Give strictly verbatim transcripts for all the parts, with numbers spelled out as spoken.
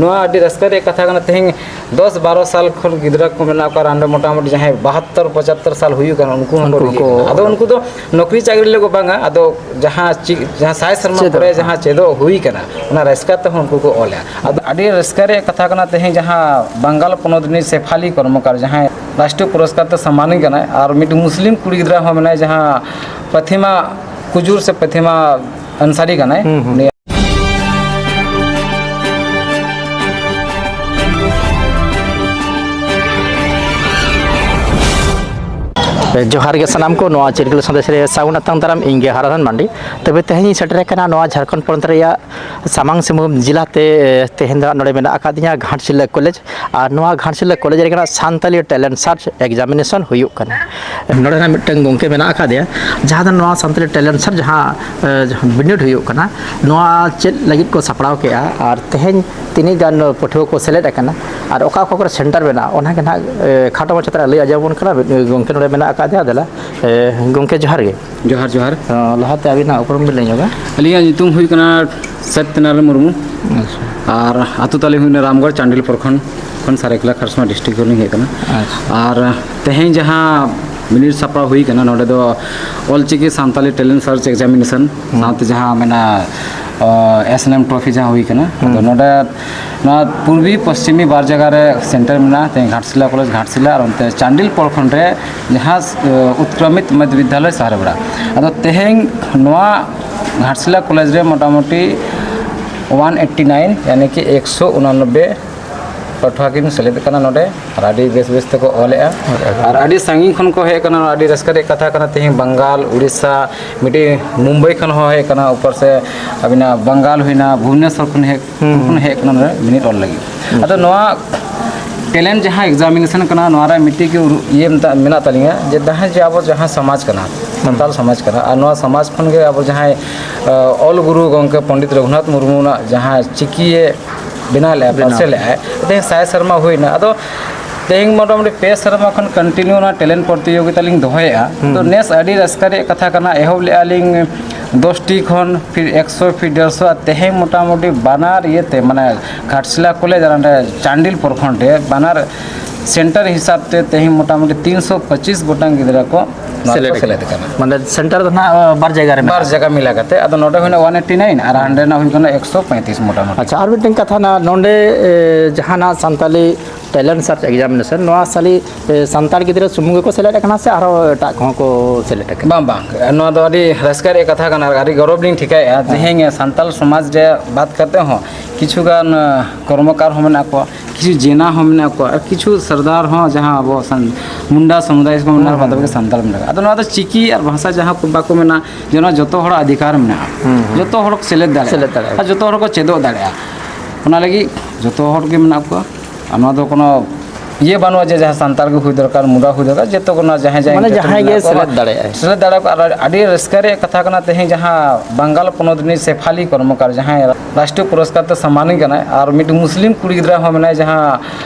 ᱱᱚᱣᱟ ᱟᱹᱰᱤ ᱨᱟᱹᱥᱠᱟᱹ ᱨᱮᱭᱟᱜ ᱠᱟᱛᱷᱟ ᱠᱟᱱᱟ᱾ ᱛᱮᱦᱮᱧ ᱫᱚᱥ ᱵᱟᱨᱚ ᱥᱟᱞ ᱠᱷᱚᱱ ᱜᱤᱫᱽᱨᱟᱹ ᱠᱚ ᱢᱮᱱᱟᱜ ᱠᱚᱣᱟ, ᱟᱨ ᱚᱸᱰᱮ ᱢᱚᱴᱟᱢᱩᱴᱤ ᱡᱟᱦᱟᱸᱭ ᱵᱟᱦᱟᱛᱛᱚᱨ ᱯᱚᱸᱪᱟᱛᱛᱚᱨ ᱥᱟᱞ ᱦᱩᱭᱩᱜ ᱠᱟᱱᱟ, ᱩᱱᱠᱩ ᱦᱚᱸᱠᱚ ᱩᱱᱠᱩ ᱨᱤᱡᱷᱟᱹᱜ ᱦᱚᱸᱠᱚ ᱠᱟᱱᱟ᱾ ᱟᱫᱚ ᱩᱱᱠᱩ ᱫᱚ ᱱᱚᱠᱨᱤ ᱪᱟᱹᱠᱨᱤ ᱞᱟᱹᱜᱤᱫ ᱵᱟᱝᱟ, ᱟᱫᱚ ᱡᱟᱦᱟᱸ ᱪᱮᱫ, ᱡᱟᱦᱟᱸ ᱥᱟᱭ ᱥᱮᱨᱢᱟ ᱪᱮᱫᱚᱜ ᱯᱚᱨᱮ ᱠᱟᱱᱟ᱾ ᱡᱟᱦᱟᱸ ᱪᱮᱫᱚᱜ ᱦᱩᱭ ᱠᱟᱱᱟ, ᱚᱱᱟ ᱨᱟᱹᱥᱠᱟᱹ ᱛᱮᱦᱚᱸ ᱩᱱᱠᱩ ᱠᱚ ᱚᱞᱟ᱾ ᱟᱫᱚ ᱟᱹᱰᱤ ᱨᱟᱹᱥᱠᱟᱹ ᱨᱮᱭᱟᱜ ᱠᱟᱛᱷᱟ ᱠᱟᱱᱟ, ᱛᱮᱦᱮᱧ ᱡᱟᱦᱟᱸ ᱵᱟᱝᱜᱟᱞ ᱯᱚᱱᱚᱛ ᱨᱤᱱᱤᱡ ᱥᱮᱯᱷᱟᱞᱤ ᱠᱚᱨᱢᱚᱠᱟᱨ, ᱡᱟᱦᱟᱸᱭ ᱨᱟᱥᱴᱨᱤᱭᱚ ᱯᱩᱨᱚᱥᱠᱟᱨ ᱛᱮ ᱥᱚᱢᱢᱟᱱᱤ ᱠᱟᱱᱟᱭ, ᱟᱨ ᱢᱤᱫᱴᱮᱱ ᱢᱩᱥᱞᱤᱢ ᱠᱩᱲᱤ ᱜᱤᱫᱽᱨᱟᱹ ᱦᱚᱸ ᱢᱮᱱᱟᱭ, ᱡᱟᱦᱟᱸ ᱯᱟᱛᱷᱤᱢᱟ ᱠᱩᱡᱩᱨ ᱥᱮ ᱯᱟᱛᱷᱤᱢᱟ ᱟᱱᱥᱟᱨᱤ ᱠᱟᱱᱟᱭ᱾ ᱦᱩᱸ, ᱦᱩᱸ᱾ ᱩᱱᱤ ᱡᱚᱦᱟᱨ ᱜᱮ ᱥᱟᱱᱟᱢ ᱠᱚ, ᱱᱚᱣᱟ ᱪᱤᱨᱜᱟᱹᱞ ᱥᱟᱸᱫᱮᱥ ᱨᱮ ᱥᱟᱹᱜᱩᱱ ᱟᱛᱟᱝ ᱫᱟᱨᱟᱢ᱾ ᱤᱧ ᱜᱮ ᱦᱟᱨᱟᱫᱷᱚᱱ ᱢᱟᱱᱰᱤ᱾ ᱛᱚᱵᱮ ᱛᱮᱦᱮᱧ ᱤᱧ ᱥᱮᱴᱮᱨ ᱟᱠᱟᱱᱟ ᱱᱚᱣᱟ ᱡᱷᱟᱲᱠᱷᱚᱸᱰ ᱯᱚᱱᱚᱛ ᱨᱮᱭᱟᱜ ᱥᱟᱢᱟᱝ ᱥᱤᱝᱵᱷᱩᱢ ᱡᱮᱞᱟ ᱛᱮ᱾ ᱛᱮᱦᱮᱧ ᱫᱚ ᱱᱚᱰᱮ ᱢᱮᱱᱟᱜ ᱟᱠᱟᱫᱤᱧᱟ ᱜᱷᱟᱴᱥᱤᱞᱟᱹ ᱠᱚᱞᱮᱡᱽ, ᱟᱨ ᱱᱚᱣᱟ ᱜᱷᱟᱴᱥᱤᱞᱟᱹ ᱠᱚᱞᱮᱡᱽ ᱨᱮ ᱠᱟᱱᱟ ᱥᱟᱱᱛᱟᱞᱤ ᱴᱮᱞᱮᱱᱴ ᱥᱟᱨᱪ ᱮᱠᱡᱟᱢᱤᱱᱮᱥᱚᱱ ᱦᱩᱭᱩᱜ ᱠᱟᱱᱟ᱾ ᱱᱚᱰᱮ ᱱᱟᱜ ᱢᱤᱫᱴᱟᱝ ᱜᱚᱢᱠᱮ ᱢᱮᱱᱟᱜ ᱟᱠᱟᱫᱮᱭᱟ, ᱡᱟᱦᱟᱸ ᱫᱚ ᱱᱚᱣᱟ ᱥᱟᱱᱛᱟᱞᱤ ᱴᱮᱞᱮᱱᱴ ᱥᱟᱨᱪ ᱡᱟᱦᱟᱸ, ᱮ, ᱡᱟᱦᱟᱸ ᱵᱤᱱᱤᱰ ᱦᱩᱭᱩᱜ ᱠᱟᱱᱟ, ᱱᱚᱣᱟ ᱪᱮᱫ ᱞᱟᱹᱜᱤᱫ ᱠᱚ ᱥᱟᱯᱲᱟᱣ ᱠᱮᱜᱼᱟ, ᱟᱨ ᱛᱮᱦᱮᱧ ᱛᱤᱱᱟᱹᱜ ᱜᱟᱱ ᱯᱟᱹᱴᱷᱩᱣᱟᱹ ᱠᱚ ᱥᱮᱞᱮᱫ ᱟᱠᱟᱱᱟ ᱟᱨ ᱚᱠᱟ ᱚᱠᱟ ᱠᱚᱨᱮ ᱥᱮᱱᱴᱟᱨ ᱢᱮᱱᱟᱜᱼᱟ, ᱚᱱᱟ ᱜᱮ ᱱᱟᱜ, ᱮ, ᱠᱷᱟᱴᱚ ᱢᱟᱪᱷᱟ ᱛᱮ ᱞᱟᱹᱭ ᱟᱸᱡᱚᱢ ᱟᱵᱚᱱ ᱠᱟᱱᱟ᱾ ᱜᱚᱢᱠᱮ ᱱᱚᱰᱮ ᱢᱮᱱᱟᱜ ᱟᱠᱟᱫᱮᱭᱟ, ᱫᱮᱞᱟ᱾ ᱮ, ᱜᱚᱢᱠᱮ, ᱡᱚᱦᱟᱨ ᱜᱮ᱾ ᱡᱚᱦᱟᱨ, ᱡᱚᱦᱟᱨ᱾ ᱚ, ᱞᱟᱦᱟᱛᱮ ᱟᱹᱵᱤᱱᱟᱜ ᱩᱯᱨᱩᱢ ᱵᱤᱱ ᱞᱟᱹᱭ ᱧᱚᱜᱟ? ᱟᱹᱞᱤᱧᱟᱜ ᱧᱩᱛᱩᱢ ᱦᱩᱭᱩᱜ ᱠᱟᱱᱟ ᱥᱟᱛᱭᱚᱱᱟᱨᱟᱭᱚᱱ ᱢᱩᱨᱢᱩ᱾ ᱟᱪᱪᱷᱟ᱾ ᱟᱨ ᱟᱹᱛᱩ ᱛᱟᱞᱮ ᱦᱩᱭᱱᱟ ᱨᱟᱢᱜᱚᱲ, ᱪᱟᱱᱰᱤᱞ ᱯᱨᱚᱠᱷᱚᱸᱰ ᱠᱷᱚᱱ, ᱥᱟᱨᱟᱭᱠᱮᱞᱟ ᱠᱷᱟᱨᱥᱚᱶᱟ ᱰᱤᱥᱴᱨᱤᱠᱴ ᱠᱷᱚᱱ ᱞᱤᱧ ᱦᱮᱡ ᱟᱠᱟᱱᱟ᱾ ᱟᱪᱪᱷᱟ᱾ ᱟᱨ ᱛᱮᱦᱮᱧ ᱡᱟᱦᱟᱸ ᱵᱤᱱᱤᱰ ᱥᱟᱯᱲᱟᱣ ᱦᱩᱭ ᱠᱟᱱᱟ, ᱱᱚᱰᱮ ᱫᱚ Ol Chiki Santali talent search examination ᱦᱩᱸ᱾ ᱥᱟᱶᱛᱮ ᱡᱟᱦᱟᱸ ᱢᱮᱱᱟᱜᱼᱟ, ᱮᱥ ᱮᱱ ᱮᱢ ᱴᱨᱚᱯᱷᱤ ᱡᱟᱦᱟᱸ ᱦᱩᱭ ᱠᱟᱱᱟ, ᱦᱩᱸ᱾ ᱟᱫᱚ ᱱᱚᱰᱮ ᱱᱚᱣᱟ ᱯᱩᱨᱵᱤ ᱯᱚᱥᱪᱤᱢᱤ ᱵᱟᱨ ᱡᱟᱭᱜᱟ ᱨᱮ ᱥᱮᱱᱴᱟᱨ ᱢᱮᱱᱟᱜᱼᱟ, ᱛᱮᱦᱮᱧ ᱜᱷᱟᱴᱥᱤᱞᱟ ᱠᱚᱞᱮᱡᱽ ᱜᱷᱟᱴᱥᱤᱞᱟ ᱟᱨ ᱚᱱᱛᱮ ᱪᱟᱱᱰᱤᱞ ᱯᱨᱚᱠᱷᱚᱸᱰ ᱨᱮ ᱡᱟᱦᱟᱸ, ᱮ, ᱩᱛᱠᱨᱚᱢᱤᱛ ᱢᱚᱫᱽᱫᱷᱚ ᱵᱤᱫᱽᱭᱟᱞᱚᱭ ᱥᱟᱦᱟᱨᱟᱵᱮᱲᱟ᱾ ᱟᱫᱚ ᱛᱮᱦᱮᱧ ᱱᱚᱣᱟ ᱜᱷᱟᱴᱥᱤᱞᱟ ᱠᱚᱞᱮᱡᱽ ᱨᱮ ᱢᱚᱴᱟᱢᱩᱴᱤ ᱚᱣᱟᱱ ᱮᱭᱤᱴᱴᱤ ᱱᱟᱭᱤᱱ, ᱭᱟᱱᱤ ᱠᱤ ᱮᱠᱥᱚ ᱩᱱᱟᱱᱚᱵᱵᱳᱭ ᱯᱟᱹᱴᱷᱩᱣᱟᱹ ᱠᱤᱱ ᱥᱮᱞᱮᱫ ᱠᱟᱱᱟ ᱱᱚᱰᱮ, ᱟᱨ ᱟᱹᱰᱤ ᱵᱮᱥ ᱵᱮᱥ ᱛᱮᱠᱚ ᱚᱞᱮᱜᱼᱟ᱾ ᱟᱨ ᱟᱹᱰᱤ ᱥᱟᱺᱜᱤᱧ ᱠᱷᱚᱱ ᱠᱚ ᱦᱮᱡ ᱟᱠᱟᱱᱟ, ᱟᱹᱰᱤ ᱨᱟᱹᱥᱠᱟᱹ ᱨᱮᱭᱟᱜ ᱠᱟᱛᱷᱟ ᱠᱟᱱᱟ᱾ ᱛᱮᱦᱮᱧ ᱵᱟᱝᱜᱟᱞ, ᱩᱲᱤᱥᱥᱟ, ᱢᱤᱫᱴᱤᱡ ᱢᱩᱢᱵᱟᱭ ᱠᱷᱚᱱ ᱦᱚᱸ ᱦᱮᱡ ᱟᱠᱟᱱᱟ, ᱩᱯᱚᱨ ᱥᱮ ᱟᱹᱵᱤᱱᱟᱜ ᱵᱟᱝᱜᱟᱞ ᱦᱩᱭᱱᱟ, ᱵᱷᱩᱵᱽᱱᱮᱥᱚᱨ ᱠᱷᱚᱱ ᱦᱮᱡ ᱦᱩᱸ, ᱦᱩᱸ᱾ ᱦᱮᱡ ᱠᱟᱱᱟ ᱱᱚᱰᱮ ᱵᱤᱱᱤᱰ ᱚᱞ ᱞᱟᱹᱜᱤᱫ᱾ ᱦᱩᱸ᱾ ᱟᱫᱚ ᱱᱚᱣᱟ ᱴᱮᱞᱮᱱᱴ ᱡᱟᱦᱟᱸ ᱮᱠᱡᱟᱢᱤᱱᱮᱥᱚᱱ ᱠᱟᱱᱟ, ᱱᱚᱣᱟ ᱨᱮ ᱢᱤᱫᱴᱤᱡ ᱜᱮ ᱩᱨᱩ-, ᱤᱭᱟᱹ ᱢᱮᱛᱟ-, ᱢᱮᱱᱟᱜ ᱛᱟᱹᱞᱤᱧᱟ ᱡᱮ ᱛᱟᱦᱮᱸ ᱡᱮ ᱟᱵᱚ ᱡᱟᱦᱟᱸ ᱥᱚᱢᱟᱡᱽ ᱠᱟᱱᱟ, ᱦᱩᱸ᱾ ᱥᱟᱱᱛᱟᱲ ᱥᱚᱢᱟᱡᱽ ᱠᱟᱱᱟ, ᱟᱨ ᱱᱚᱣᱟ ᱥᱚᱢᱟᱡᱽ ᱠᱷᱚᱱ ᱜᱮ ᱟᱵᱚ ᱡᱟᱦᱟᱸᱭ, ᱚ, ᱚᱞ ᱜᱩᱨᱩ ᱜᱚᱢᱠᱮ ᱯᱚᱱᱰᱤᱛ ᱨᱚᱜᱷᱩᱱᱟᱛᱷ ᱢᱩᱨᱢᱩᱣᱟᱜ ᱡᱟᱦᱟᱸ ᱪᱤᱠᱤᱭᱮ ᱵᱮᱱᱟᱣ ᱞᱮᱫᱼᱟ, ᱵᱮᱱᱟᱣ᱾ ᱯᱟᱨᱥᱮᱞ ᱞᱮᱫᱼᱟᱭ, ᱛᱮᱦᱮᱧ ᱥᱟᱭ ᱥᱮᱨᱢᱟ ᱦᱩᱭᱱᱟ᱾ ᱟᱫᱚ ᱛᱮᱦᱮᱧ ᱢᱚᱴᱟᱢᱩᱴᱤ ᱯᱮ ᱥᱮᱨᱢᱟ ᱠᱷᱚᱱ continue ᱚᱱᱟ talent ᱯᱨᱚᱛᱤᱡᱳᱜᱤᱛᱟ ᱞᱤᱧ ᱫᱚᱦᱚᱭᱮᱫᱼᱟ᱾ ᱦᱩᱸ᱾ ᱛᱚ ᱱᱮᱥ ᱟᱹᱰᱤ ᱨᱟᱹᱥᱠᱟᱹ ᱨᱮᱭᱟᱜ ᱠᱟᱛᱷᱟ ᱠᱟᱱᱟ, ᱮᱦᱚᱵ ᱞᱮᱫᱼᱟ ᱞᱤᱧ ᱫᱚᱥᱴᱤ ᱠᱷᱚᱱ, ᱯᱷᱤᱨ ᱮᱠᱥᱚ, ᱯᱷᱤᱨ ᱰᱮᱲᱥᱚ, ᱟᱨ ᱛᱮᱦᱮᱧ ᱢᱚᱴᱟᱢᱩᱴᱤ ᱵᱟᱱᱟᱨ ᱤᱭᱟᱹᱛᱮ, ᱢᱟᱱᱮ ᱜᱷᱟᱴᱥᱤᱞᱟ ᱠᱚᱞᱮᱡᱽ ᱟᱨ ᱚᱸᱰᱮ ᱪᱟᱱᱰᱤᱞ ᱯᱨᱚᱠᱷᱚᱸᱰ ᱨᱮ ᱵᱟᱱᱟᱨ center ᱦᱤᱥᱟᱵ ᱛᱮ ᱛᱮᱦᱮᱧ ᱢᱚᱴᱟᱢᱩᱴᱤ ᱛᱤᱱᱥᱚ ᱯᱚᱸᱪᱤᱥ ᱜᱚᱴᱟᱝ ᱜᱤᱫᱽᱨᱟᱹ ᱠᱚ ᱱᱚᱣᱟ ᱨᱮᱠᱚ ᱥᱮᱞᱮᱫ ᱥᱮᱞᱮᱫ ᱟᱠᱟᱱᱟ᱾ ᱢᱟᱱᱮ center ᱫᱚ ᱱᱟᱦᱟᱜ ᱵᱟᱨ ᱡᱟᱭᱜᱟ ᱨᱮ ᱵᱟᱨ ᱢᱮᱱᱟᱜᱼᱟ? ᱡᱟᱭᱜᱟ ᱢᱤᱞᱟ ᱠᱟᱛᱮ, ᱟᱫᱚ ᱱᱚᱰᱮ ᱦᱩᱭᱱᱟ ᱚᱣᱟᱱ ᱮᱭᱤᱴᱤ ᱱᱟᱭᱤᱱ ᱟᱨ ᱦᱟᱸᱰᱮᱱᱟᱜ ᱦᱩᱭ ᱠᱟᱱᱟ ᱮᱠᱥᱚ ᱯᱚᱸᱭᱛᱤᱥ ᱢᱚᱴᱟᱢᱩᱴᱤ᱾ ᱟᱪᱪᱷᱟ, ᱟᱨ ᱢᱤᱫᱴᱮᱱ ᱠᱟᱛᱷᱟ, ᱱᱟ-, ᱱᱚᱰᱮ, ᱮ, ᱡᱟᱦᱟᱱᱟᱜ ᱥᱟᱱᱛᱟᱞᱤ talent search examination, ᱱᱚᱣᱟ ᱥᱟᱞᱤ, ᱮ, ᱥᱟᱱᱛᱟᱲ ᱜᱤᱫᱽᱨᱟᱹ ᱥᱩᱢᱩᱝ ᱜᱮᱠᱚ ᱥᱮᱞᱮᱫ ᱟᱠᱟᱱᱟ ᱥᱮ ᱟᱨᱦᱚᱸ ᱮᱴᱟᱜ ᱠᱚᱦᱚᱸ ᱠᱚ ᱥᱮᱞᱮᱫ ᱟᱠᱟᱱᱟ? ᱵᱟᱝ, ᱵᱟᱝ, ᱱᱚᱣᱟ ᱫᱚ ᱟᱹᱰᱤ ᱨᱟᱹᱥᱠᱟᱹ ᱨᱮᱭᱟᱜ ᱠᱟᱛᱷᱟ ᱠᱟᱱᱟ ᱟᱨ ᱟᱹᱰᱤ ᱜᱚᱨᱚᱵᱽ ᱞᱤᱧ ᱴᱷᱤᱠᱟᱹᱭᱮᱫᱼᱟ᱾ ᱦᱮᱸ᱾ ᱛᱮᱦᱮᱧ ᱥᱟᱱᱛᱟᱞ ᱥᱚᱢᱟᱡᱽ ᱨᱮ ᱵᱟᱫ ᱠᱟᱛᱮ ᱦᱚᱸ ᱠᱤᱪᱷᱩ ᱜᱟᱱ, ᱮ, ᱠᱚᱨᱢᱚᱠᱟᱨ ᱦᱚᱸ ᱢᱮᱱᱟᱜ ᱠᱚᱣᱟ, ᱠᱤᱪᱷᱩ ᱡᱮᱱᱟ ᱦᱚᱸ ᱢᱮᱱᱟᱜ ᱠᱚᱣᱟ, ᱟᱨ ᱠᱤᱪᱷᱩ ᱥᱟᱨᱫᱟᱨ ᱦᱚᱸ, ᱡᱟᱦᱟᱸ ᱟᱵᱚ ᱥᱟᱱ-, ᱢᱩᱱᱰᱟ ᱥᱚᱢᱩᱫᱟᱭ ᱠᱚ ᱢᱮᱱᱟᱜ ᱦᱩᱸ, ᱠᱚᱣᱟ, ᱦᱩᱸ᱾ ᱛᱚᱵᱮ ᱥᱟᱱᱛᱟᱲ ᱢᱮᱱᱟᱜ ᱠᱚᱣᱟ᱾ ᱟᱫᱚ ᱱᱚᱣᱟ ᱫᱚ ᱪᱤᱠᱤ ᱟᱨ ᱵᱷᱟᱥᱟ ᱡᱟᱦᱟᱸ ᱠᱚ ᱵᱟᱠᱚ ᱢᱮᱱᱟ, ᱡᱮ ᱱᱚᱣᱟ ᱡᱚᱛᱚ ᱦᱚᱲᱟᱜ ᱚᱫᱷᱤᱠᱟᱨ ᱢᱮᱱᱟᱜᱼᱟ, ᱦᱩᱸ, ᱦᱩᱸ᱾ ᱡᱚᱛᱚ ᱦᱚᱲ ᱠᱚ ᱥᱮᱞᱮᱫ ᱫᱟᱲᱮᱭᱟᱜᱼᱟ᱾ ᱥᱮᱞᱮᱫ ᱫᱟᱲᱮᱭᱟᱜᱼᱟ᱾ ᱟᱨ ᱡᱚᱛᱚ ᱦᱚᱲ ᱠᱚ ᱪᱮᱫᱚᱜ ᱫᱟᱲᱮᱭᱟᱜᱼᱟ᱾ ᱚᱱᱟ ᱞᱟᱹᱜᱤᱫ ᱡᱚᱛᱚ ᱦᱚᱲ ᱜᱮ ᱢᱮᱱᱟᱜ ᱠᱚᱣᱟ᱾ ᱟᱨ ᱱᱚᱣᱟ ᱫᱚ ᱠᱳᱱᱳ ᱤᱭᱟᱹ ᱵᱟᱹᱱᱩᱜᱼᱟ ᱡᱮ ᱡᱟᱦᱟᱸ ᱥᱟᱱᱛᱟᱲ ᱜᱮ ᱦᱩᱭ ᱫᱚᱨᱠᱟᱨ, ᱢᱩᱰᱟ ᱦᱩᱭ ᱫᱚᱨᱠᱟᱨ, ᱡᱚᱛᱚ ᱠᱚ ᱱᱚᱣᱟ ᱡᱟᱦᱟᱸᱭ ᱡᱟᱦᱟᱸᱭ ᱢᱟᱱᱮ ᱡᱟᱹᱛ ᱡᱟᱦᱟᱸᱭ ᱜᱮ ᱢᱮᱱᱟᱜ ᱠᱚᱣᱟ, ᱥᱮᱞᱮᱫ ᱫᱟᱲᱮᱭᱟᱜᱼᱟᱭ᱾ ᱥᱮᱞᱮᱫ ᱫᱟᱲᱮᱭᱟᱜᱼᱟ᱾ ᱟᱨ ᱟᱹᱰᱤ ᱨᱟᱹᱥᱠᱟᱹ ᱨᱮᱭᱟᱜ ᱠᱟᱛᱷᱟ ᱠᱟᱱᱟ, ᱛᱮᱦᱮᱧ ᱡᱟᱦᱟᱸ ᱵᱟᱝᱜᱟᱞ ᱯᱚᱱᱚᱛ ᱨᱤᱱᱤᱡ ᱥᱮᱯᱷᱟᱞᱤ ᱠᱚᱨᱢᱚᱠᱟᱨ, ᱡᱟᱦᱟᱸᱭ ᱨᱟᱥᱴᱨᱤᱭᱚ ᱯᱩᱨᱚᱥᱠᱟᱨ ᱛᱮ ᱥᱚᱢᱢᱟᱱᱤ ᱠᱟᱱᱟᱭ, ᱟᱨ ᱢᱤᱫᱴᱮᱱ ᱢᱩᱥᱞᱤᱢ ᱠᱩᱲᱤ ᱜᱤᱫᱽᱨᱟᱹ ᱦᱚᱸ ᱢᱮᱱᱟᱭ, ᱡᱟᱦᱟᱸ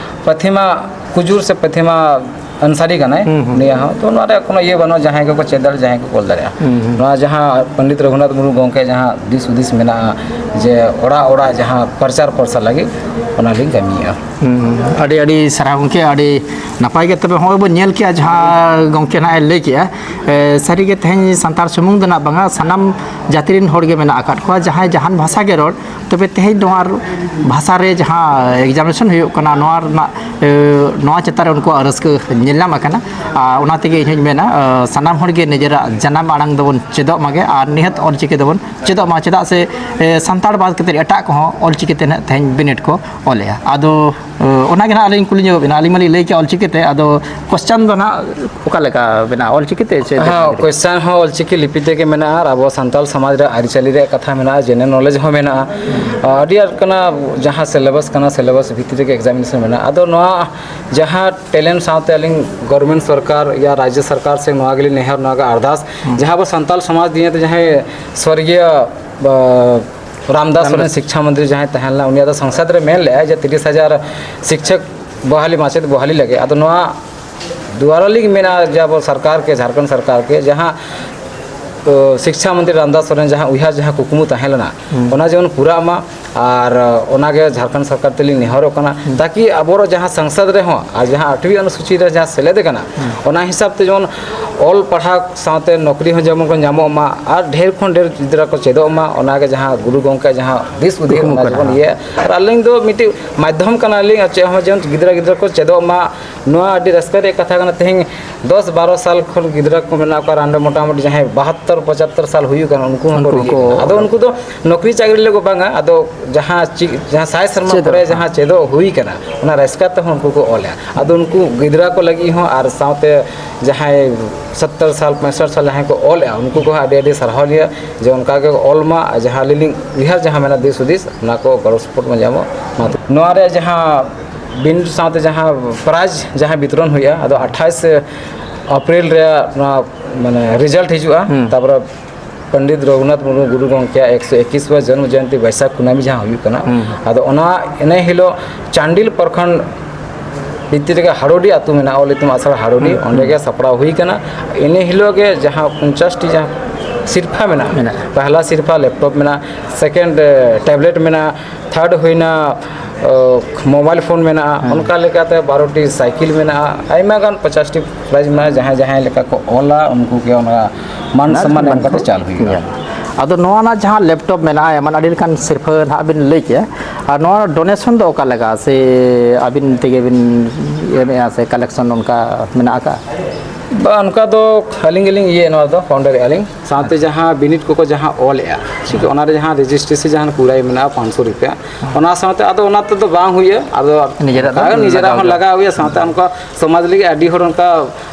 ᱯᱟᱛᱷᱤᱢᱟ ᱠᱩᱡᱩᱨ ᱥᱮ ᱯᱟᱛᱷᱤᱢᱟ ᱟᱱᱥᱟᱨᱤ ᱠᱟᱱᱟᱭ, ᱦᱩᱸ, ᱦᱩᱸ᱾ ᱩᱱᱤᱭᱟᱜ ᱦᱚᱸ᱾ ᱛᱚ ᱱᱚᱣᱟ ᱨᱮᱭᱟᱜ ᱠᱳᱱᱳ ᱤᱭᱟᱹ ᱵᱟᱹᱱᱩᱜᱼᱟ, ᱡᱟᱦᱟᱸᱭ ᱜᱮᱠᱚ ᱪᱮᱫ ᱫᱟᱲᱮᱭᱟᱜᱼᱟ, ᱡᱟᱦᱟᱸᱭ ᱠᱚ ᱚᱞ ᱫᱟᱲᱮᱭᱟᱜᱼᱟ᱾ ᱦᱩᱸ, ᱦᱩᱸ᱾ ᱱᱚᱣᱟ ᱡᱟᱦᱟᱸ ᱯᱚᱱᱰᱤᱛ ᱨᱚᱜᱷᱩᱱᱟᱛᱷ ᱢᱩᱨᱢᱩ ᱜᱚᱢᱠᱮ ᱡᱟᱦᱟᱸ ᱫᱤᱥ ᱦᱩᱫᱤᱥ ᱢᱮᱱᱟᱜᱼᱟ ᱡᱮ ᱚᱲᱟᱜ ᱚᱲᱟᱜ ᱡᱟᱦᱟᱸ ᱯᱨᱚᱪᱟᱨ ᱯᱨᱚᱥᱟᱨ ᱞᱟᱹᱜᱤᱫ, ᱚᱱᱟ ᱞᱤᱧ ᱠᱟᱹᱢᱤᱭᱮᱫᱼᱟ᱾ ᱦᱩᱸ, ᱟᱹᱰᱤ ᱟᱹᱰᱤ ᱥᱟᱨᱦᱟᱣ ᱜᱚᱢᱠᱮ, ᱟᱹᱰᱤ ᱱᱟᱯᱟᱭ ᱜᱮ᱾ ᱛᱚᱵᱮ ᱦᱚᱸᱜᱼᱚᱭ ᱵᱚᱱ ᱧᱮᱞ ᱠᱮᱜᱼᱟ ᱡᱟᱦᱟᱸ ᱜᱚᱢᱠᱮ ᱱᱟᱦᱟᱜ ᱮ ᱞᱟᱹᱭ ᱠᱮᱜᱼᱟ, ᱮ, ᱥᱟᱹᱨᱤᱜᱮ ᱛᱮᱦᱮᱧ ᱥᱟᱱᱛᱟᱲ ᱥᱩᱢᱩᱝ ᱫᱚ ᱱᱟᱜ ᱵᱟᱝᱟ, ᱥᱟᱱᱟᱢ ᱡᱟᱹᱛᱤ ᱨᱮᱱ ᱦᱚᱲ ᱜᱮ ᱢᱮᱱᱟᱜ ᱟᱠᱟᱫ ᱠᱚᱣᱟ, ᱡᱟᱦᱟᱸᱭ ᱡᱟᱦᱟᱱ ᱵᱷᱟᱥᱟ ᱜᱮ ᱨᱚᱲ, ᱛᱚᱵᱮ ᱛᱮᱦᱮᱧ ᱱᱚᱣᱟ ᱵᱷᱟᱥᱟ ᱨᱮ ᱡᱟᱦᱟᱸ examination ᱦᱩᱭᱩᱜ ᱠᱟᱱᱟ, ᱱᱚᱣᱟ ᱨᱮᱱᱟᱜ, ᱮ, ᱱᱚᱣᱟ ᱪᱮᱛᱟᱱ ᱨᱮ ᱩᱱᱠᱩᱣᱟᱜ ᱨᱟᱹᱥᱠᱟᱹ ᱧᱮᱞ ᱧᱟᱢ ᱟᱠᱟᱱᱟ᱾ ᱟᱨ ᱚᱱᱟ ᱛᱮᱜᱮ ᱤᱧ ᱦᱚᱧ ᱢᱮᱱᱟ, ᱮ, ᱥᱟᱱᱟᱢ ᱦᱚᱲ ᱜᱮ ᱱᱤᱡᱮᱨᱟᱜ ᱡᱟᱱᱟᱢ ᱟᱲᱟᱝ ᱫᱚᱵᱚᱱ ᱪᱮᱫᱚᱜ ᱢᱟᱜᱮ ᱟᱨ ᱱᱤᱦᱟᱹᱛ ᱚᱞᱪᱤᱠᱤ ᱫᱚᱵᱚᱱ ᱪᱮᱫᱚᱜ ᱢᱟ, ᱪᱮᱫᱟᱜ ᱥᱮ, ᱮ, ᱥᱟᱱᱛᱟᱲ ᱵᱟᱫ ᱠᱟᱛᱮ ᱮᱴᱟᱜ ᱠᱚᱦᱚᱸ ᱚᱞᱪᱤᱠᱤ ᱛᱮ ᱱᱟᱜ ᱛᱮᱦᱮᱧ ᱵᱤᱱᱤᱰ ᱠᱚ ᱚᱞᱮᱜᱼᱟ᱾ ᱟᱫᱚ, ᱮ, ᱚᱱᱟ ᱜᱮ ᱱᱟᱜ ᱟᱹᱞᱤᱧ ᱠᱩᱞᱤ ᱧᱚᱜᱚᱜ ᱵᱮᱱᱟ, ᱟᱹᱞᱤᱧ ᱢᱟᱞᱤᱧ ᱞᱟᱹᱭ ᱠᱮᱜᱼᱟ ᱚᱞᱪᱤᱠᱤ ᱛᱮ, ᱟᱫᱚ question ᱫᱚ ᱱᱟᱜ ᱚᱠᱟ ᱞᱮᱠᱟ ᱢᱮᱱᱟᱜᱼᱟ, ᱚᱞᱪᱤᱠᱤ ᱛᱮ ᱪᱮ ᱦᱮᱸ, ᱫᱮᱵᱽᱱᱟᱜᱚᱨᱤ? Question ᱦᱚᱸ ᱚᱞᱪᱤᱠᱤ ᱞᱤᱯᱤ ᱛᱮᱜᱮ ᱢᱮᱱᱟᱜᱼᱟ ᱟᱨ ᱟᱵᱚ ᱥᱟᱱᱛᱟᱲ ᱥᱚᱢᱟᱡᱽ ᱨᱮ ᱟᱹᱨᱤᱪᱟᱹᱞᱤ ᱨᱮᱭᱟᱜ ᱠᱟᱛᱷᱟ ᱢᱮᱱᱟᱜᱼᱟ, general knowledge ᱦᱚᱸ ᱢᱮᱱᱟᱜᱼᱟ᱾ ᱟᱹᱰᱤ ᱟᱸᱴ ᱠᱟᱱᱟ, ᱡᱟᱦᱟᱸ syllabus ᱠᱟᱱᱟ, syllabus ᱵᱷᱤᱛᱨᱤ ᱨᱮᱜᱮ examination ᱢᱮᱱᱟᱜᱼᱟ᱾ ᱟᱫᱚ ᱱᱚᱣᱟ ᱡᱟᱦᱟᱸ talent ᱥᱟᱶᱛᱮ ᱟᱹᱞᱤᱧ government ᱥᱚᱨᱠᱟᱨ ᱭᱟ ᱨᱟᱡᱽᱡᱚ ᱥᱚᱨᱠᱟᱨ ᱥᱮ ᱱᱚᱣᱟ ᱜᱮᱞᱤᱧ ᱱᱮᱦᱚᱨ, ᱱᱚᱣᱟ ᱜᱮ ᱟᱨᱫᱟᱥ, ᱦᱩᱸ᱾ ᱡᱟᱦᱟᱸ ᱟᱵᱚ ᱥᱟᱱᱛᱟᱲ ᱥᱚᱢᱟᱡᱽ ᱫᱤᱭᱮ ᱛᱮ ᱡᱟᱦᱟᱸᱭ ᱥᱚᱨᱜᱤᱭᱚ, ᱵᱟ, ᱨᱟᱢᱫᱟᱥ ᱨᱟᱢᱫᱟᱥ᱾ ᱥᱚᱨᱮᱱ ᱥᱤᱠᱪᱷᱟ ᱢᱚᱱᱛᱨᱤ ᱡᱟᱦᱟᱸᱭ ᱛᱟᱦᱮᱸ ᱞᱮᱱᱟ, ᱩᱱᱤᱭᱟᱜ ᱫᱚ ᱥᱚᱝᱥᱚᱫ ᱨᱮ ᱢᱮᱱ ᱞᱮᱜᱼᱟᱭ ᱡᱮ ᱛᱤᱨᱤᱥ ᱦᱟᱡᱟᱨ ᱥᱤᱠᱪᱷᱚᱠ ᱵᱚᱦᱟᱞᱤ, ᱢᱟᱪᱮᱫ ᱵᱚᱦᱟᱞᱤ ᱞᱟᱹᱜᱤᱫ᱾ ᱟᱫᱚ ᱱᱚᱣᱟ ᱫᱩᱣᱟᱨᱟ ᱞᱤᱧ ᱢᱮᱱᱟ ᱡᱮ ᱟᱵᱚ ᱥᱚᱨᱠᱟᱨ ᱠᱮ, ᱡᱷᱟᱲᱠᱷᱚᱸᱰ ᱥᱚᱨᱠᱟᱨ ᱠᱮ, ᱡᱟᱦᱟᱸ, ᱛᱚ, ᱥᱤᱠᱪᱷᱟ ᱢᱚᱱᱛᱨᱤ ᱨᱟᱢᱫᱟᱥ ᱥᱚᱨᱮᱱ ᱡᱟᱦᱟᱸ ᱩᱭᱦᱟᱹᱨ, ᱡᱟᱦᱟᱸ ᱠᱩᱠᱢᱩ ᱛᱟᱦᱮᱸ ᱞᱮᱱᱟ, ᱦᱩᱸ᱾ ᱚᱱᱟ ᱡᱮᱢᱚᱱ ᱯᱩᱨᱟᱜ ᱢᱟ᱾ ᱟᱨ ᱚᱱᱟᱜᱮ ᱡᱷᱟᱲᱠᱷᱚᱸᱰ ᱥᱚᱨᱠᱟᱨ ᱛᱮᱞᱤᱧ ᱱᱮᱦᱚᱨᱚᱜ ᱠᱟᱱᱟ, ᱦᱩᱸ᱾ ᱛᱟᱠᱤ ᱟᱵᱚᱨ ᱡᱟᱦᱟᱸ ᱥᱚᱝᱥᱚᱫ ᱨᱮᱦᱚᱸ ᱟᱨ ᱡᱟᱦᱟᱸ ᱟᱴᱷᱣᱤ ᱚᱱᱩᱥᱩᱪᱤ ᱨᱮ ᱡᱟᱦᱟᱸ ᱥᱮᱞᱮᱫ ᱟᱠᱟᱱᱟ, ᱦᱩᱸ᱾ ᱚᱱᱟ ᱦᱤᱥᱟᱵ ᱛᱮ ᱡᱮᱢᱚᱱ ᱚᱞ ᱯᱟᱲᱦᱟᱣ ᱥᱟᱶᱛᱮ ᱱᱚᱠᱨᱤ ᱦᱚᱸ ᱡᱮᱢᱚᱱ ᱠᱚ ᱧᱟᱢᱚᱜ ᱢᱟ ᱟᱨ ᱰᱷᱮᱨ ᱠᱷᱚᱱ ᱰᱷᱮᱨ ᱜᱤᱫᱽᱨᱟᱹ ᱠᱚ ᱪᱮᱫᱚᱜ ᱢᱟ, ᱚᱱᱟᱜᱮ ᱡᱟᱦᱟᱸ ᱜᱩᱨᱩ ᱜᱚᱢᱠᱮ ᱡᱟᱦᱟᱸ ᱫᱤᱥ ᱦᱩᱫᱤᱥ, ᱠᱩᱠᱢᱩ ᱚᱱᱟ ᱠᱟᱱᱟ᱾ ᱡᱮᱢᱚᱱ ᱤᱭᱟᱹ᱾ ᱟᱨ ᱟᱹᱞᱤᱧ ᱫᱚ ᱢᱤᱫᱴᱤᱡ ᱢᱟᱫᱽᱫᱷᱚᱢ ᱠᱟᱱᱟᱞᱤᱧ, ᱟᱨ ᱪᱮᱫ ᱦᱚᱸ ᱡᱮᱢᱚᱱ ᱜᱤᱫᱽᱨᱟᱹ ᱜᱤᱫᱽᱨᱟᱹ ᱠᱚ ᱪᱮᱫᱚᱜ ᱢᱟ, ᱱᱚᱣᱟ ᱟᱹᱰᱤ ᱨᱟᱹᱥᱠᱟᱹ ᱨᱮᱭᱟᱜ ᱠᱟᱛᱷᱟ ᱠᱟᱱᱟ᱾ ᱛᱮᱦᱮᱧ ᱫᱚᱥ ᱵᱟᱨᱚ ᱥᱟᱞ ᱠᱷᱚᱱ ᱜᱤᱫᱽᱨᱟᱹ ᱠᱚ ᱢᱮᱱᱟᱜ ᱠᱚᱣᱟ, ᱟᱨ ᱚᱸᱰᱮ ᱢᱚᱴᱟᱢᱩᱴᱤ ᱡᱟᱦᱟᱸᱭ ᱵᱟᱦᱟᱛᱛᱚᱨ ᱯᱚᱸᱪᱟᱛᱛᱚᱨ ᱥᱟᱞ ᱦᱩᱭᱩᱜ ᱠᱟᱱᱟ, ᱩᱱᱠᱩ ᱦᱚᱸ ᱩᱱᱠᱩ ᱠᱚ ᱠᱚ ᱤᱭᱟᱹ ᱠᱟᱱᱟ᱾ ᱟᱫᱚ ᱩᱱᱠᱩ ᱫᱚ ᱱᱚᱠᱨᱤ ᱪᱟᱹᱠᱨᱤ ᱞᱟᱹᱜᱤᱫ ᱵᱟᱝᱟ, ᱟᱫᱚ ᱡᱟᱦᱟᱸ ᱪᱮᱫ, ᱡᱟᱦᱟᱸ ᱥᱟᱭ ᱥᱮᱨᱢᱟ ᱪᱮᱫᱚᱜ ᱯᱚᱨᱮ ᱠᱟᱱᱟ᱾ ᱡᱟᱦᱟᱸ ᱪᱮᱫᱚᱜ ᱦᱩᱭ ᱠᱟᱱᱟ, ᱚᱱᱟ ᱨᱟᱹᱥᱠᱟᱹ ᱛᱮᱦᱚᱸ ᱩᱱᱠᱩ ᱠᱚ ᱚᱞᱮᱜᱼᱟ᱾ ᱟᱫᱚ ᱩᱱᱠᱩ ᱜᱤᱫᱽᱨᱟᱹ ᱠᱚ ᱞᱟᱹᱜᱤᱫ ᱦᱚᱸ ᱟᱨ ᱥᱟᱶᱛᱮ ᱡᱟᱦᱟᱸᱭ ᱥᱚᱛᱛᱚᱨ ᱥᱟᱞ, ᱯᱚᱸᱭᱥᱚᱴ ᱥᱟᱞ ᱡᱟᱦᱟᱸᱭ ᱠᱚ ᱚᱞᱮᱜᱼᱟ, ᱩᱱᱠᱩ ᱠᱚᱦᱚᱸ ᱟᱹᱰᱤ ᱟᱹᱰᱤ ᱥᱟᱨᱦᱟᱣ ᱞᱤᱭᱟᱹ ᱡᱮ ᱚᱱᱠᱟ ᱜᱮ ᱚᱞ ᱢᱟ, ᱟᱨ ᱡᱟᱦᱟᱸ ᱟᱹᱞᱤᱧ ᱞᱤᱧ ᱩᱭᱦᱟᱹᱨ ᱡᱟᱦᱟᱸ ᱢᱮᱱᱟᱜᱼᱟ ᱫᱤᱥ ᱦᱩᱫᱤᱥ, ᱚᱱᱟ ᱠᱚ ᱜᱚᱲᱚ ᱥᱚᱯᱚᱦᱚᱫ ᱵᱚᱱ ᱧᱟᱢᱟ᱾ ᱚᱱᱟᱛᱮ ᱱᱚᱣᱟ ᱨᱮ ᱡᱟᱦᱟᱸ ᱵᱤᱱ ᱥᱟᱶᱛᱮ ᱡᱟᱦᱟᱸ ᱯᱨᱟᱭᱤᱡᱽ ᱡᱟᱦᱟᱸ ᱵᱤᱛᱚᱨᱚᱱ ᱦᱩᱭᱩᱜᱼᱟ, ᱟᱫᱚ ᱟᱴᱷᱟᱥ ᱮᱯᱨᱤᱞ ᱨᱮ ᱱᱚᱣᱟ ᱢᱟᱱᱮ ᱨᱮᱡᱟᱞᱴ ᱦᱤᱡᱩᱜᱼᱟ᱾ ᱦᱩᱸ᱾ ᱛᱟᱯᱚᱨᱮ ᱯᱚᱱᱰᱤᱛ ᱨᱚᱜᱷᱩᱱᱟᱛᱷ ᱢᱩᱨᱢᱩ ᱜᱩᱨᱩ ᱜᱚᱢᱠᱮᱭᱟᱜ ᱮᱠᱥᱚ ᱮᱠᱤᱥᱣᱟ ᱡᱚᱱᱢᱚ ᱡᱚᱭᱚᱱᱛᱤ ᱵᱟᱹᱭᱥᱟᱹᱠᱷ ᱠᱩᱱᱟᱹᱢᱤ ᱡᱟᱦᱟᱸ ᱦᱩᱭᱩᱜ ᱠᱟᱱᱟ, ᱦᱩᱸ᱾ ᱟᱫᱚ ᱚᱱᱟ ᱤᱱᱟᱹ ᱦᱤᱞᱳᱜ ᱪᱟᱱᱰᱤᱞ ᱯᱨᱚᱠᱷᱚᱸᱰ ᱵᱷᱤᱛᱤᱨ ᱨᱮᱜᱮ ᱦᱟᱲᱳᱰᱤ ᱟᱹᱛᱩ ᱢᱮᱱᱟᱜᱼᱟ, ᱚᱞ ᱤᱛᱩᱱ ᱟᱥᱲᱟ ᱦᱟᱲᱳᱰᱤ, ᱦᱩᱸ, ᱚᱸᱰᱮ ᱦᱩᱸ᱾ ᱜᱮ ᱥᱟᱯᱲᱟᱣ ᱦᱩᱭ ᱠᱟᱱᱟ᱾ ᱤᱱᱟᱹ ᱦᱤᱞᱳᱜ ᱜᱮ ᱡᱟᱦᱟᱸ ᱯᱚᱧᱪᱟᱥ ᱴᱤ ᱡᱟᱦᱟᱸ ᱥᱤᱨᱯᱷᱟ ᱢᱮᱱᱟᱜᱼᱟ, ᱢᱮᱱᱟᱜᱼᱟ᱾ ᱯᱟᱦᱞᱟ ᱥᱤᱨᱯᱷᱟ ᱞᱮᱯᱴᱚᱯ ᱢᱮᱱᱟᱜᱼᱟ, ᱥᱮᱠᱮᱱᱰ, ᱮ, ᱴᱮᱵᱞᱮᱴ ᱢᱮᱱᱟᱜᱼᱟ, ᱛᱷᱟᱨᱰ ᱦᱩᱭᱱᱟ, ᱚ, ᱢᱳᱵᱟᱭᱤᱞ ᱯᱷᱳᱱ ᱢᱮᱱᱟᱜᱼᱟ᱾ ᱦᱩᱸ᱾ ᱚᱱᱠᱟ ᱞᱮᱠᱟᱛᱮ ᱵᱟᱨᱚ ᱴᱤ ᱥᱟᱭᱠᱮᱞ ᱢᱮᱱᱟᱜᱼᱟ, ᱟᱭᱢᱟ ᱜᱟᱱ ᱯᱚᱧᱪᱟᱥ ᱴᱤ ᱯᱨᱟᱭᱤᱡᱽ ᱢᱮᱱᱟᱜᱼᱟ᱾ ᱡᱟᱦᱟᱸᱭ ᱡᱟᱦᱟᱸᱭ ᱞᱮᱠᱟ ᱠᱚ ᱚᱞᱟ, ᱩᱱᱠᱩ ᱜᱮ ᱚᱱᱟ ᱢᱟᱱ ᱚᱱᱟ ᱥᱚᱱᱢᱟᱱ ᱮᱢ ᱢᱟᱱ ᱠᱟᱛᱮ ᱥᱚᱱᱢᱟᱱ᱾ ᱪᱟᱞ ᱦᱩᱭᱩᱜᱼᱟ᱾ ᱦᱮᱸ᱾ ᱟᱫᱚ ᱱᱚᱣᱟ ᱨᱮᱱᱟᱜ ᱡᱟᱦᱟᱸ ᱞᱮᱯᱴᱚᱯ ᱢᱮᱱᱟᱜᱼᱟ, ᱮᱢᱟᱱ ᱟᱹᱰᱤ ᱞᱮᱠᱟᱱ ᱥᱤᱨᱯᱷᱟᱹ ᱱᱟᱦᱟᱜ ᱵᱤᱱ ᱞᱟᱹᱭ ᱠᱮᱜᱼᱟ, ᱟᱨ ᱱᱚᱣᱟ ᱰᱳᱱᱮᱥᱚᱱ ᱫᱚ ᱚᱠᱟ ᱞᱮᱠᱟ, ᱥᱮ ᱟᱹᱵᱤᱱ ᱛᱮᱜᱮ ᱵᱤᱱ ᱮᱢᱮᱜᱼᱟ, ᱥᱮ ᱠᱟᱞᱮᱠᱥᱚᱱ ᱚᱱᱠᱟ ᱢᱮᱱᱟᱜ ᱟᱠᱟᱫᱼᱟ? ᱵᱟ, ᱚᱱᱠᱟ ᱫᱚ ᱟᱹᱞᱤᱧ ᱜᱮᱞᱤᱧ ᱤᱭᱟᱹᱭᱟ ᱱᱚᱣᱟ ᱫᱚ, ᱯᱷᱟᱣᱩᱱᱰᱟᱨ ᱮᱜᱼᱟ ᱞᱤᱧ᱾ ᱥᱟᱶᱛᱮ ᱟᱪᱪᱷᱟ᱾ ᱡᱟᱦᱟᱸ ᱵᱤᱱᱤᱰ ᱠᱚᱠᱚ ᱡᱟᱦᱟᱸ ᱚᱞᱮᱜᱼᱟ, ᱴᱷᱤᱠ, ᱚᱱᱟ ᱨᱮ ᱡᱟᱦᱟᱸ ᱨᱮᱡᱤᱥᱴᱨᱮᱥᱚᱱ ᱡᱟᱦᱟᱸ ᱯᱩᱨᱟᱹᱭ ᱢᱮᱱᱟᱜᱼᱟ ᱯᱟᱸᱪᱥᱚ ᱨᱩᱯᱤᱭᱟ, ᱚᱱᱟ ᱥᱟᱶᱛᱮ ᱟᱫᱚ ᱚᱱᱟ ᱛᱮᱫᱚ ᱵᱟᱝ ᱦᱩᱭᱩᱜᱼᱟ᱾ ᱟᱫᱚ ᱱᱤᱡᱮᱨᱟᱜ ᱫᱚ ᱱᱤᱡᱮᱨᱟᱜ ᱦᱚᱸ ᱞᱟᱜᱟᱣ ᱞᱟᱜᱟᱣ ᱦᱩᱭᱩᱜᱼᱟ, ᱥᱟᱶᱛᱮ ᱚᱱᱠᱟ ᱥᱚᱢᱟᱡᱽ ᱞᱟᱹᱜᱤᱫ ᱟᱹᱰᱤ ᱦᱚᱲ ᱚᱱᱠᱟ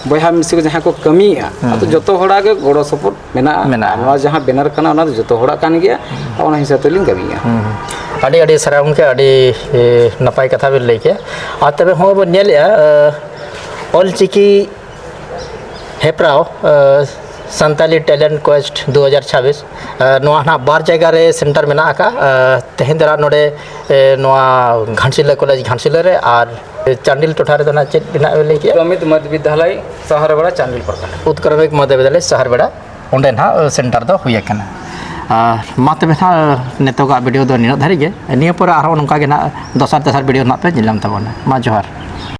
ᱵᱚᱭᱦᱟ ᱢᱤᱥᱤ ᱠᱚ ᱡᱟᱦᱟᱸ ᱠᱚ ᱠᱟᱹᱢᱤᱭᱮᱫᱼᱟ, ᱦᱩᱸ᱾ ᱟᱫᱚ ᱡᱚᱛᱚ ᱦᱚᱲᱟᱜ ᱜᱮ ᱜᱚᱲᱚ ᱥᱚᱯᱚᱦᱚᱫ ᱢᱮᱱᱟᱜᱼᱟ᱾ ᱢᱮᱱᱟᱜᱼᱟ᱾ ᱟᱨ ᱱᱚᱣᱟ ᱡᱟᱦᱟᱸ ᱵᱮᱱᱟᱨ ᱠᱟᱱᱟ, ᱚᱱᱟ ᱫᱚ ᱡᱚᱛᱚ ᱦᱚᱲᱟᱜ ᱠᱟᱱ ᱜᱮᱭᱟ᱾ ᱚᱱᱟ ᱦᱤᱥᱟᱹᱵ ᱛᱮᱞᱤᱧ ᱠᱟᱹᱢᱤᱭᱮᱫᱼᱟ᱾ ᱦᱩᱸ, ᱦᱩᱸ᱾ ᱟᱹᱰᱤ, ᱟᱹᱰᱤ ᱥᱟᱨᱦᱟᱣ ᱜᱚᱢᱠᱮ, ᱟᱹᱰᱤ, ᱮ, ᱱᱟᱯᱟᱭ ᱠᱟᱛᱷᱟ ᱵᱤᱱ ᱞᱟᱹᱭ ᱠᱮᱜᱼᱟ᱾ ᱟᱨ ᱛᱚᱵᱮ ᱦᱚᱸᱜᱼᱚᱭ ᱵᱚᱱ ᱧᱮᱞᱮᱜᱼᱟ, ᱮ, ᱚᱞᱪᱤᱠᱤ ᱦᱮᱯᱨᱟᱣ, ᱮ, ᱥᱟᱱᱛᱟᱞᱤ ᱴᱮᱞᱮᱱᱴ ᱠᱚᱭᱮᱥᱴ ᱫᱩ ᱦᱟᱡᱟᱨ ᱪᱷᱟᱵᱵᱤᱥ, ᱮ, ᱱᱚᱣᱟ ᱱᱟᱦᱟᱜ ᱵᱟᱨ ᱡᱟᱭᱜᱟ ᱨᱮ ᱥᱮᱱᱴᱟᱨ ᱢᱮᱱᱟᱜ ᱟᱠᱟᱫᱼᱟ᱾ ᱮ, ᱛᱮᱦᱮᱧ ᱫᱚ ᱱᱟᱦᱟᱜ ᱱᱚᱰᱮ, ᱮ, ᱱᱚᱣᱟ ᱜᱷᱟᱴᱥᱤᱞᱟᱹ ᱠᱚᱞᱮᱡᱽ ᱜᱷᱟᱴᱥᱤᱞᱟᱹ ᱨᱮ ᱟᱨ ᱪᱟᱱᱰᱤᱞ ᱴᱚᱴᱷᱟ ᱨᱮᱫᱚ ᱱᱟᱜ ᱪᱮᱫ ᱵᱮᱱᱟᱜ ᱞᱟᱹᱭ ᱠᱮᱜᱼᱟ? ᱩᱛᱠᱨᱚᱢᱤᱠ ᱢᱚᱫᱷᱭᱚ ᱵᱤᱫᱽᱫᱟᱞᱚᱭ ᱥᱟᱦᱟᱨᱵᱮᱲᱟ, ᱪᱟᱱᱰᱤᱞ ᱯᱨᱚᱠᱷᱚᱸᱰ᱾ ᱩᱛᱠᱨᱚᱢᱤᱠ ᱢᱚᱫᱷᱭᱚ ᱵᱤᱫᱽᱫᱟᱞᱚᱭ ᱥᱟᱦᱟᱨᱵᱮᱲᱟ, ᱚᱸᱰᱮ ᱱᱟᱜ ᱥᱮᱱᱴᱟᱨ ᱫᱚ ᱦᱩᱭ ᱟᱠᱟᱱᱟ᱾ ᱟᱨ ᱢᱟ ᱛᱚᱵᱮ ᱱᱟᱜ ᱱᱤᱛᱚᱜᱟᱜ ᱵᱷᱤᱰᱤᱭᱳ ᱫᱚ ᱱᱤᱱᱟᱹᱜ ᱫᱷᱟᱹᱨᱤᱡ ᱜᱮ᱾ ᱱᱤᱭᱟᱹ ᱯᱚᱨᱮ ᱟᱨᱦᱚᱸ ᱱᱚᱝᱠᱟ ᱜᱮ ᱱᱟᱜ ᱫᱚᱥᱟᱨ ᱛᱮᱥᱟᱨ ᱵᱷᱤᱰᱤᱭᱳ ᱱᱟᱜ ᱯᱮ ᱧᱮᱞ ᱧᱟᱢ ᱛᱟᱵᱚᱱᱟ᱾ ᱢᱟ ᱡᱚᱦᱟᱨ᱾